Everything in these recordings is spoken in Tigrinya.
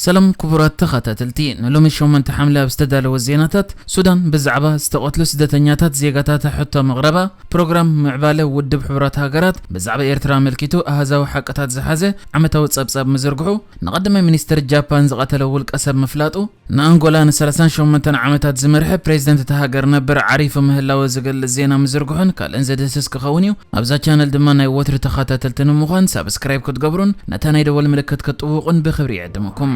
ሰላም ክቡራት ተኸታተልቲ፣ ንሎሚ ሸሞንተ ሓምለ ኣብ ዝተዳለወ ዜናታት፣ ሱዳን ብዛዕባ ዝተቐትሉ ስደተኛታት ዜጋታታ ሕቶ መቕረባ፣ ፕሮግራም ምዕባለ ውድብ ሕቡራት ሃገራት ብዛዕባ ኤርትራ ኣመልኪቱ ኣሃዛዊ ሓቅታት ዝሓዘ ዓመታዊ ጸብጻብ ምዝርግሑ፣ ንቐዳማይ ሚኒስትር ጃፓን ዝቐተለ ውልቀ ሰብ ምፍላጡ፣ ንኣንጎላ ንሰላሳን ሸሞንተን ዓመታት ዝመርሐ ፕሬዚደንት እታ ሃገር ነበር ዓሪፉ ምህላወ ዝገልጽ ዜና ምዝርግሑን ካልእን ዘድህስስ ክኸውን እዩ። ኣብዛ ቻነል ድማ ናይ ወትሪ ተኸታተልቲ ንምዃን ሳብስክራይብ ክትገብሩን ነታ ናይ ደወል ምልክት ክትጥውቑን ብኽብሪ ይዕድመኩም።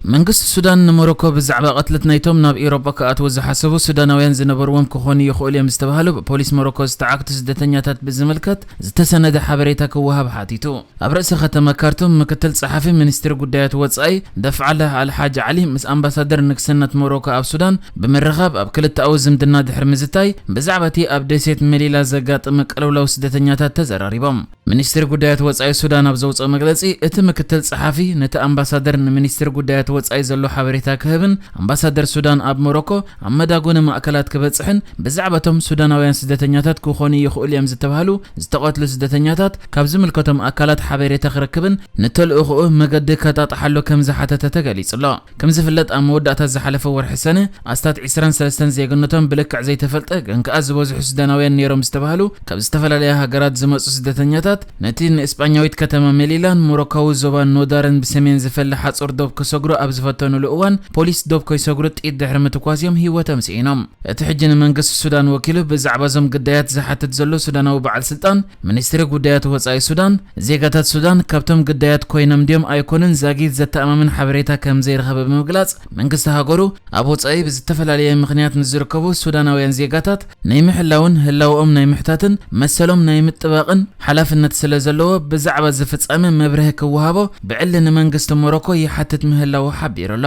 መንግስቲ ሱዳን ንሞሮኮ ብዛዕባ ቅትለት ናይቶም ናብ ኤውሮጳ ክኣትዉ ዝሓሰቡ ሱዳናውያን ዝነበርዎም ክኾኑ ይኽእሉ እዮም ዝተባህሉ ብፖሊስ ሞሮኮ ዝተዓግቱ ስደተኛታት ብዝምልከት ዝተሰነደ ሓበሬታ ክወሃብ ሓቲቱ። ኣብ ርእሲ ከተማ ካርቱም ምክትል ጸሓፊ ሚኒስትሪ ጉዳያት ወጻኢ ደፍዓላህ ኣልሓጅ ዓሊ ምስ ኣምባሳደር ንግስነት ሞሮኮ ኣብ ሱዳን ብምርኻብ ኣብ ክልተኣዊ ዝምድና ድሕሪ ምዝታይ ብዛዕባ እቲ ኣብ ደሴት መሊላ ዘጋጠመ ቅልውላው ስደተኛታት ተዘራሪቦም። ሚኒስትሪ ጉዳያት ወጻኢ ሱዳን ኣብ ዘውጽኦ መግለጺ፣ እቲ ምክትል ጸሓፊ ነቲ ኣምባሳደር ንሚኒስትሪ ጉዳያት ወጻኢ ዘሎ ሓበሬታ ክህብን ኣምባሳደር ሱዳን ኣብ ሞሮኮ ኣብ መዳጎኒ ማእከላት ክበጽሕን ብዛዕባ እቶም ሱዳናውያን ስደተኛታት ክኾኑ ይኽእሉ እዮም ዝተባህሉ ዝተቐትሉ ስደተኛታት ካብ ዝምልከቶም ኣካላት ሓበሬታ ክረክብን ንተልእኾኡ መገዲ ከጣጥሓሉ ከም ዝሓተተ ተገሊጹ ኣሎ። ከም ዝፍለጥ ኣብ መወዳእታ ዝሓለፈ ወርሒ ሰነ ኣስታት ዒስራን ሰለስተን ዜግነቶም ብልክዕ ዘይተፈልጠ ግን ከኣ ዝበዝሑ ሱዳናውያን ነይሮም ዝተባህሉ ካብ ዝተፈላለያ ሃገራት ዝመጹ ስደተኛታት ነቲ ንእስጳኛዊት ከተማ ሜሊላን ሞሮካዊ ዞባ ኖዳርን ብሰሜን ዝፈሊ ሓጹር ዶብ ክሰግሩ ኣብ ዝፈተኑሉ እዋን ፖሊስ ዶብ ከይሰግሩ ጥይት ድሕሪ ምትኳስ እዮም ህይወቶም ስኢኖም። እቲ ሕጂ ንመንግስቲ ሱዳን ወኪሉ ብዛዕባ እዞም ግዳያት ዝሓትት ዘሎ ሱዳናዊ በዓል ስልጣን ሚኒስትሪ ጉዳያት ወጻኢ ሱዳን ዜጋታት ሱዳን ካብቶም ግዳያት ኮይኖም ድዮም ኣይኮኑን ዛጊት ዘተኣማምን ሓበሬታ ከም ዘይረኸበ ብምግላጽ መንግስቲ ሃገሩ ኣብ ወጻኢ ብዝተፈላለየ ምኽንያት ንዝርከቡ ሱዳናውያን ዜጋታት ናይ ምሕላውን ህላውኦም ናይ ምሕታትን መሰሎም ናይ ምጥባቕን ሓላፍነት ስለ ዘለዎ ብዛዕባ እዚ ፍጻመ መብርሂ ክወሃቦ ብዕሊ ንመንግስቲ ሞሮኮ ይሓትት ምህላዉ ሓቢሩ ኣሎ።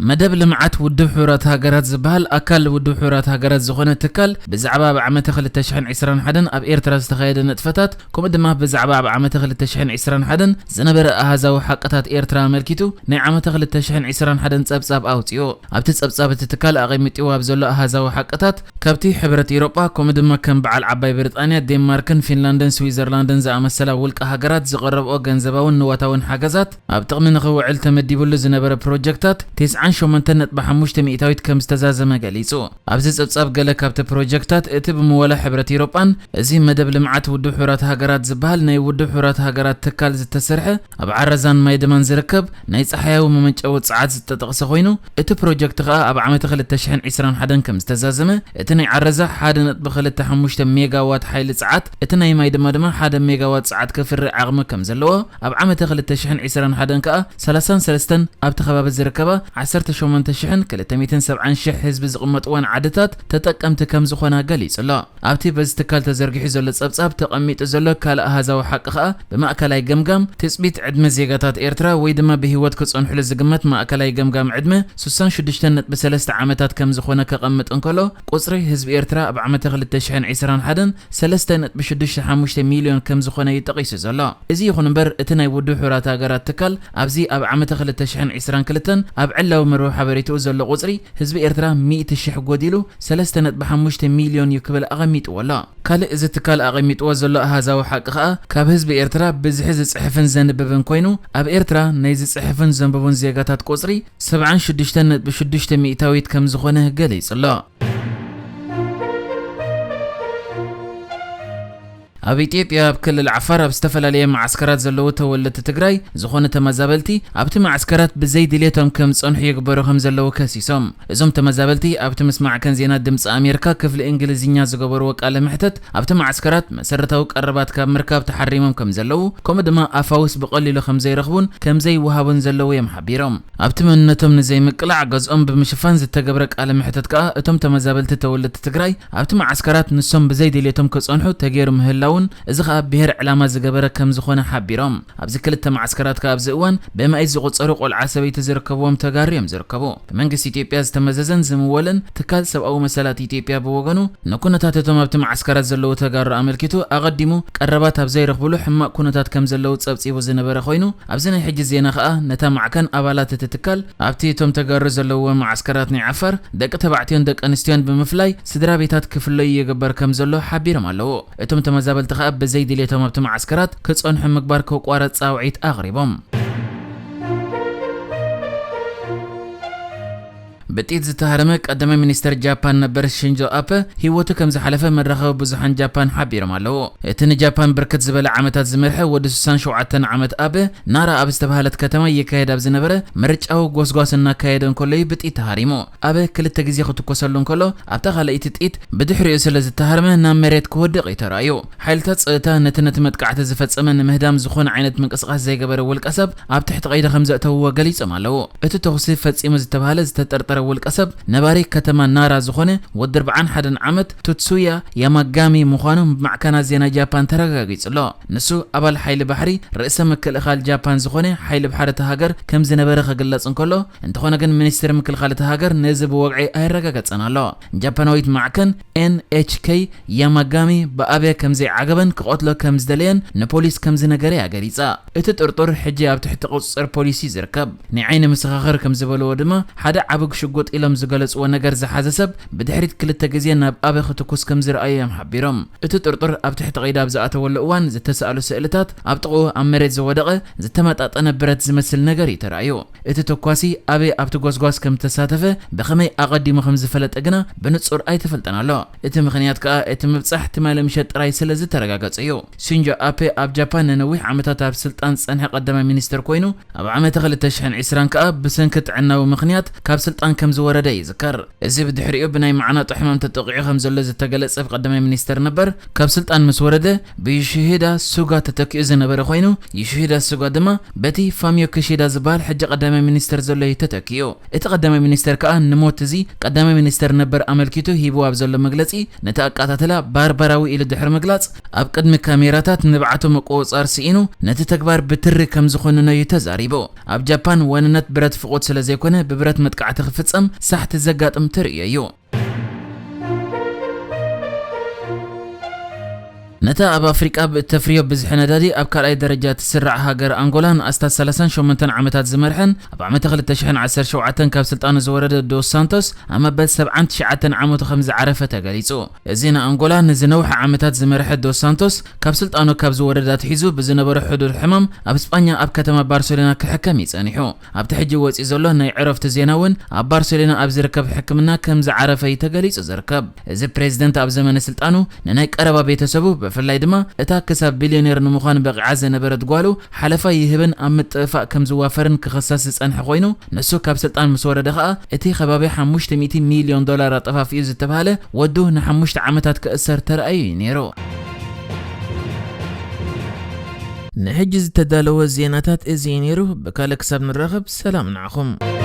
መደብ ልምዓት ውድብ ሕቡራት ሃገራት ዝበሃል ኣካል ውድብ ሕቡራት ሃገራት ዝኾነ ትካል ብዛዕባ ኣብ ዓመተ ክልተ ሽሕን ዕስራን ሓደን ኣብ ኤርትራ ዝተኻየደ ንጥፈታት ከምኡ ድማ ብዛዕባ ኣብ ዓመተ ክልተ ሽሕን ዕስራን ሓደን ዝነበረ ኣሃዛዊ ሓቅታት ኤርትራ ኣመልኪቱ ናይ ዓመተ ክልተ ሽሕን ዕስራን ሓደን ጸብጻብ ኣውጺኡ። ኣብቲ ጸብጻብ እቲ ትካል ኣቐሚጥዎ ኣብ ዘሎ ኣሃዛዊ ሓቅታት ካብቲ ሕብረት ኤውሮጳ ከምኡ ድማ ከም በዓል ዓባይ ብሪጣንያ፣ ዴንማርክን ፊንላንድን ስዊዘርላንድን ዝኣመሰላ ውልቀ ሃገራት ዝቐረብኦ ገንዘባውን ንዋታውን ሓገዛት ኣብ ጥቕሚ ንኽውዕል ተመዲብሉ ዝነበረ ፕሮጀክታት ተስዓን ሸሞንተን ነጥቢ ሓሙሽተ ሚእታዊት ከም ዝተዛዘመ ገሊጹ። ኣብዚ ጸብጻብ ገለ ካብቲ ፕሮጀክታት እቲ ብምወላ ሕብረት ኤውሮጳን እዚ መደብ ልምዓት ውድብ ሕቡራት ሃገራት ዝበሃል ናይ ውድብ ሕቡራት ሃገራት ትካል ዝተሰርሐ ኣብ ዓረዛን ማይደማን ዝርከብ ናይ ጸሓያዊ መመንጨዊ ጸዓት ዝተጠቕሰ ኮይኑ እቲ ፕሮጀክት ከኣ ኣብ ዓመተ ክልተ ሽሕን ዕስራን ሓደን ከም ዝተዛዘመ እቲ ናይ ዓረዛ ሓደ ነጥቢ ክልተ ሓሙሽተ ሜጋዋት ሓይሊ ጸዓት እቲ ናይ ማይደማ ድማ ሓደ ሜጋዋት ጸዓት ከፍሪ ዓቕሚ ከም ዘለዎ ኣብ ዓመተ ክልተ ሽሕን ዕስራን ሓደን ከኣ ሰላሳን ሰለስተን ኣብቲ ከባቢ ዝርከባ ዓሰርተ ሸሞንተ ሽሕን ክልተ ሚእትን ሰብዓን ሽሕ ህዝቢ ዝቕመጥወን ዓድታት ተጠቀምቲ ከም ዝኾና ገሊጹ ኣሎ። ኣብቲ በዚ ትካል ተዘርጊሑ ዘሎ ጸብጻብ ተቐሚጡ ዘሎ ካልእ ኣሃዛዊ ሓቂ ከኣ ብማእከላይ ገምጋም ትጽቢት ዕድመ ዜጋታት ኤርትራ ወይ ድማ ብህይወት ክጸንሕሉ ዝግመት ማእከላይ ገምጋም ዕድመ ስሳን ሽዱሽተን ነጥቢ ሰለስተ ዓመታት ከም ዝኾነ ከቐምጥ እንከሎ ቁጽሪ ህዝቢ ኤርትራ ኣብ ዓመተ ክልተ ሽሕን ዕስራን ሓደን ሰለስተ ነጥቢ ሽዱሽተ ሓሙሽተ ሚልዮን ከም ዝኾነ እዩ ጠቒሱ ዘሎ። እዚ ይኹን እምበር እቲ ናይ ውድብ ሕቡራት ሃገራት ትካል ኣብዚ ኣብ ዓመተ ክልተ ሽሕን ዕስራን ክልተን ኣብ ዕላዊ መርበብ ሓበሬትኡ ዘሎ ቁጽሪ ህዝቢ ኤርትራ ሚእቲ ሽሕ ጎዲሉ ሰለስተ ነጥቢ ሓሙሽተ ሚልዮን እዩ ክብል ኣቐሚጥዎ ኣሎ። ካልእ እዚ ትካል ኣቐሚጥዎ ዘሎ ኣሃዛዊ ሓቂ ከኣ ካብ ህዝቢ ኤርትራ ብዝሒ ዝጽሕፍን ዘንብብን ኮይኑ ኣብ ኤርትራ ናይ ዝጽሕፍን ዘንብቡን ዜጋታት ቁጽሪ ሰብዓን ሽዱሽተን ነጥቢ ሽዱሽተ ሚእታዊት ከም ዝኾነ ገሊጹ ኣሎ። ኣብ ኢትዮጵያ ኣብ ክልል ዓፋር ኣብ ዝተፈላለየ መዓስከራት ዘለዉ ተወለድቲ ትግራይ ዝኾኑ ተመዛበልቲ ኣብቲ መዓስከራት ብዘይ ድሌቶም ከም ዝጸንሑ ይግበሩ ከም ዘለዉ ከሲሶም። እዞም ተመዛበልቲ ኣብቲ ምስ ማዕከን ዜና ድምፂ ኣሜሪካ ክፍሊ እንግሊዝኛ ዝገበርዎ ቃለ መሕተት ኣብቲ መዓስከራት መሰረታዊ ቀረባት ካብ ምርካብ ተሓሪሞም ከም ዘለዉ ከምኡ ድማ ኣፋውስ ብቐሊሉ ከም ዘይረኽቡን ከም ዘይወሃቡን ዘለዉ እዮም ሓቢሮም። ኣብቲ መንነቶም ንዘይምቅላዕ ገዝኦም ብምሽፋን ዝተገብረ ቃለ መሕተት ከኣ እቶም ተመዛበልቲ ተወለድቲ ትግራይ ኣብቲ መዓስከራት ንሶም ብዘይ ድሌቶም ክጸንሑ ተገይሩ ምህላውን እዚ ከኣ ብሄር ዕላማ ዝገበረ ከም ዝኾነ ሓቢሮም። ኣብዚ ክልተ መዓስከራት ከኣ ኣብዚ እዋን ብኣማኢት ዝቑጸሩ ቆልዓ ሰበይቲ ዝርከብዎም ተጋሩ እዮም ዝርከቡ። ብመንግስቲ ኢትዮጵያ ዝተመዘዘን ዝምወልን ትካል ሰብኣዊ መሰላት ኢትዮጵያ ብወገኑ ንኩነታት እቶም ኣብቲ መዓስከራት ዘለዉ ተጋሩ ኣመልኪቱ ኣቐዲሙ ቀረባት ኣብ ዘይረኽብሉ ሕማቕ ኩነታት ከም ዘለዉ ጸብጺቡ ዝነበረ ኮይኑ ኣብዚ ናይ ሕጂ ዜና ከኣ ነታ ማዕከን ኣባላት እቲ ትካል ኣብቲ እቶም ተጋሩ ዘለውዎ መዓስከራት ናይ ዓፋር ደቂ ተባዕትዮን ደቂ ኣንስትዮን ብምፍላይ ስድራ ቤታት ክፍለዩ ይግበር ከም ዘሎ ሓቢሮም ኣለዉ። እቶም ተመዛበልቲ እቲ ኸኣ ብዘይድልየቶም ኣብቲ መዓስከራት ክጸንሑ ምግባር ከቋርጽ ጻውዒት ኣቕሪቦም። ብጥይት ዝተሃረመ ቀዳማይ ሚኒስተር ጃፓን ነበር ሽንዞ ኣበ ህይወቱ ከም ዝሓለፈ መራኸቢ ብዙሓን ጃፓን ሓቢሮም ኣለዉ። እቲ ንጃፓን ብርክት ዝበለ ዓመታት ዝመርሐ ወዲ ስሳን ሸውዓተን ዓመት ኣበ ናራ ኣብ ዝተባህለት ከተማ ይካየድ ኣብ ዝነበረ ምርጫዊ ጎስጓስ እናካየደ እንከሎ እዩ ብጥይት ተሃሪሙ። ኣበ ክልተ ግዜ ክትኮሰሉ እንከሎ ኣብታ ካልኣይቲ ጥይት ብድሕሪኡ ስለ ዝተሃርመ ናብ መሬት ክወድቕ እዩ ተራእዩ። ሓይልታት ጸጥታ ነቲ ነቲ መጥቃዕቲ ዝፈጸመ ንምህዳም ዝኾነ ዓይነት ምንቅስቓስ ዘይገበረ ውልቀ ሰብ ኣብ ትሕቲ ቀይዲ ከም ዘእተውዎ ገሊጾም ኣለዉ። እቲ ተኹሲ ፈጺሙ ዝተባህለ ዝተጠርጠረ ውልቀ ሰብ ነባሪ ከተማ ናራ ዝኾነ ወዲ ኣርብዓን ሓደን ዓመት ቱትሱያ ያማጋሚ ምዃኑ ብማዕከናት ዜና ጃፓን ተረጋጊጹ ኣሎ። ንሱ ኣባል ሓይሊ ባሕሪ ርእሰ ምክልኻል ጃፓን ዝኾነ ሓይሊ ባሕሪ እታ ሃገር ከም ዝነበረ ክግለጽ እንከሎ፣ እንተኾነ ግን ሚኒስትሪ ምክልኻል እታ ሃገር ነዚ ብወግዒ ኣየረጋገጸን ኣሎ። ጃፓናዊት ማዕከን ኤን ኤች ኬ ያማጋሚ ብኣበ ከም ዘይዓገበን ክቐትሎ ከም ዝደለየን ንፖሊስ ከም ዝነገረ እያ ገሊጻ። እቲ ጥርጡር ሕጂ ኣብ ትሕቲ ቁጽጽር ፖሊስ እዩ ዝርከብ። ናይ ዓይኒ መሰኻኽር ከም ዝበልዎ ድማ፣ ሓደ ዓቢ ሽጉጥ ኢሎም ዝገለጽዎ ነገር ዝሓዘ ሰብ ብድሕሪት ክልተ ግዜ ናብ ኣበ ክትኩስ ከም ዝረኣዩ እዮም ሓቢሮም። እቲ ጥርጡር ኣብ ትሕቲ ቀይዲ ኣብ ዝኣተወሉ እዋን ዝተሳእሉ ስእልታት፣ ኣብ ጥቕኡ ኣብ መሬት ዝወደቐ ዝተመጣጠነ ብረት ዝመስል ነገር እዩ ተራእዩ። እቲ ተኳሲ ኣበይ ኣብቲ ጎስጓስ ከም ዝተሳተፈ ብኸመይ ኣቐዲሙ ከም ዝፈለጠ ግና ብንጹር ኣይተፈልጠን ኣሎ። እቲ ምኽንያት ከኣ እቲ ምብጻሕ ትማሊ ምሸት ጥራይ ስለ ዝተረጋገጸ እዩ። ሺንዞ ኣበ ኣብ ጃፓን ንነዊሕ ዓመታት ኣብ ስልጣን ዝጸንሐ ቀዳማይ ሚኒስተር ኮይኑ፣ ኣብ ዓመተ ክልተ ሽሕን ዕስራን ከኣ ብሰንኪ ጥዕናዊ ምኽንያት ካብ ስልጣን ከም ዝወረደ ይዝከር። እዚ ብድሕሪኡ ብናይ መዓናጡ ሕማም ተጠቒዑ ከም ዘሎ ዝተገለጸ ቀዳማይ ሚኒስተር ነበር፣ ካብ ስልጣን ምስ ወረደ ብዮሺሂዳ ሱጋ ተተኪኡ ዝነበረ ኮይኑ፣ ዮሺሂዳ ሱጋ ድማ በቲ ፋሚዮ ኪሺዳ ዝበሃል ሕጂ ቀዳማይ ሚኒስተር ዘሎ እዩ ተተኪኡ። እቲ ቀዳማይ ሚኒስተር ከኣ ንሞት እዚ ቀዳማይ ሚኒስተር ነበር ኣመልኪቱ ሂብዎ ኣብ ዘሎ መግለጺ፣ ነቲ ኣቀታትላ ባርባራዊ ኢሉ ድሕሪ ምግላጽ፣ ኣብ ቅድሚ ካሜራታት ንብዓቱ ምቁጽጻር ስኢኑ ነቲ ተግባር ብትሪ ከም ዝኾንኖ እዩ ተዛሪቡ። ኣብ ጃፓን ዋንነት ብረት ፍቑድ ስለ ዘይኮነ ብብረት መጥቃዕቲ ክፍጸም ሳሕቲ ዘጋጥም ተርእዮ እዩ። ነታ ኣብ ኣፍሪቃ ብእተፍርዮ ብዝሒ ነዳዲ ኣብ ካልኣይ ደረጃ ትስራዕ ሃገር ኣንጎላ ንኣስታት ሰላሳን ሸሞንተን ዓመታት ዝመርሐን ኣብ ዓመተ ክልተ ሽሕን ዓሰርተ ሸውዓተን ካብ ስልጣኑ ዝወረደ ዶስ ሳንቶስ ኣብ መበል ሰብዓን ትሽዓተን ዓመቱ ከም ዝዓረፈ ተገሊጹ። እዚ ንኣንጎላ ንዝነውሐ ዓመታት ዝመርሐ ዶስ ሳንቶስ ካብ ስልጣኑ ካብ ዝወረደ ኣትሒዙ ብዝነበሮ ሕዱር ሕማም ኣብ ስጳኛ ኣብ ከተማ ባርሴሎና ክሕከም እዩ ጸኒሑ። ኣብቲ ሕጂ ወጺኡ ዘሎ ናይ ዕረፍቲ ዜና እውን ኣብ ባርሴሎና ኣብ ዝርከብ ሕክምና ከም ዝዓረፈ እዩ ተገሊጹ ዝርከብ። እዚ ፕሬዝደንት ኣብ ዘመነ ስልጣኑ ንናይ ቀረባ ቤተሰቡ ብፍላይ ድማ እታ ክሳብ ቢልዮኔር ንምዃን በቒዓ ዝነበረት ጓሉ ሓለፋ ይህብን ኣብ ምጥፍፋእ ከም ዝዋፈርን ክኽሰስ ዝጸንሐ ኮይኑ፣ ንሱ ካብ ስልጣን ምስ ወረደ ከኣ እቲ ከባቢ ሓሙሽተ ሚእቲ ሚልዮን ዶላር ኣጠፋፊኡ ዝተባህለ ወዱ ንሓሙሽተ ዓመታት ክእሰር ተራእዩ እዩ ነይሩ። ንሕጂ ዝተዳለወ ዜናታት እዚ እዩ ነይሩ። ብካልእ ክሳብ ንራኸብ ሰላም ንዓኹም።